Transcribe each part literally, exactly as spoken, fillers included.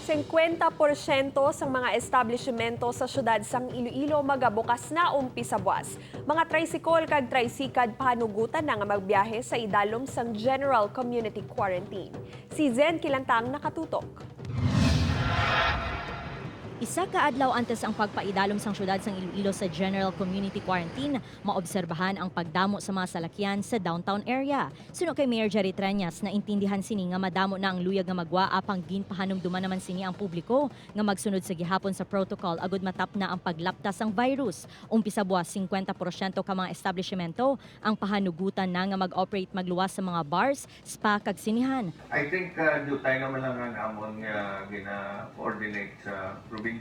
Singkwenta porsyento sang mga establishmento sa siyudad sang Iloilo magabukas na umpisa buwas. Mga tricycle kag tricycad pahanugutan na nga magbiyahe sa idalom sang General Community Quarantine. Si Zen Kilantang nakatutok. Isa ka adlaw antes ang pagpaidalom sang siyudad sang Iloilo sa General Community Quarantine, maobserbahan ang pagdamo sa mga salakyan sa downtown area. Suno kay Mayor Jerry Treñas, naintindihan sini nga madamo na ang luyag nga magwa, apang ginpahanumduman naman sini ang publiko nga magsunod sa gihapon sa protocol agud matapna ang paglapta sang virus. Umpisa buwas, singkwenta porsyento ka mga establishmento ang pahanugutan na nga mag-operate magluwas sa mga bars, spa, kag sinehan. I think, uh, dutay naman lang ang amon nga gina-coordinate sa probinsya.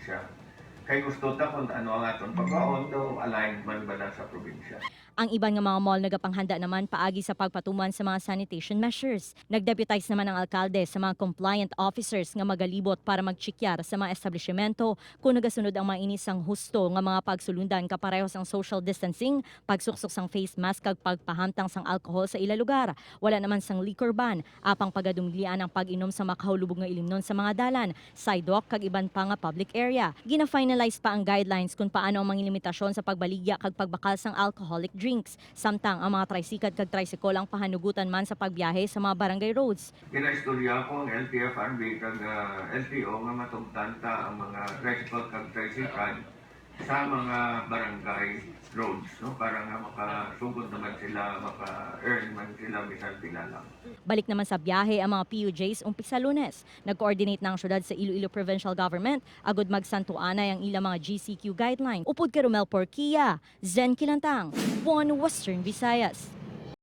Kay gusto ta kung ano ang aton pagkaon, daw aligned man ba na sa probinsya. Ang iban nga mga mall nagapanghanda naman paagi sa pagpatuman sa mga sanitation measures. Nag-deputize naman ang alkalde sa mga compliant officers nga magalibot para magtsikya sa mga establishmento kung nagasunod ang mga ini sang husto nga mga pagsulundan, kapareho sang social distancing, pagsuksok sang face mask, kag pagpahamtang sang alcohol sa ila lugar. Wala naman sang liquor ban, apang pagadumilian ang pag-inom sa makahulubog nga ilimnon sa mga dalan, sidewalk, kag iban pa nga public area. Gina-finalize pa ang guidelines kung paano ang mga limitasyon sa pagbaligya kag pagbakal sang alcoholic drinks. Samtang ang mga tricycad kag tricycle ang pahanugutan man sa pagbiyahe sa mga barangay roads. Ginaistorya ko ang L T F R B kag, ah, L T O nga matugtan ta ang mga tricycle kag tricycad sa mga barangay roads, no, para nga makasugod naman sila, maka-earn man sila bisan pila lang. Balik naman sa biyahe ang mga P U Js umpisa Lunes. Nag-coordinate na ang siyudad sa Iloilo Provincial Government agud magsantuanay ang ilang mga G C Q guideline. Upod kay Romel Porquia, Zen Kilantang, One Western Visayas.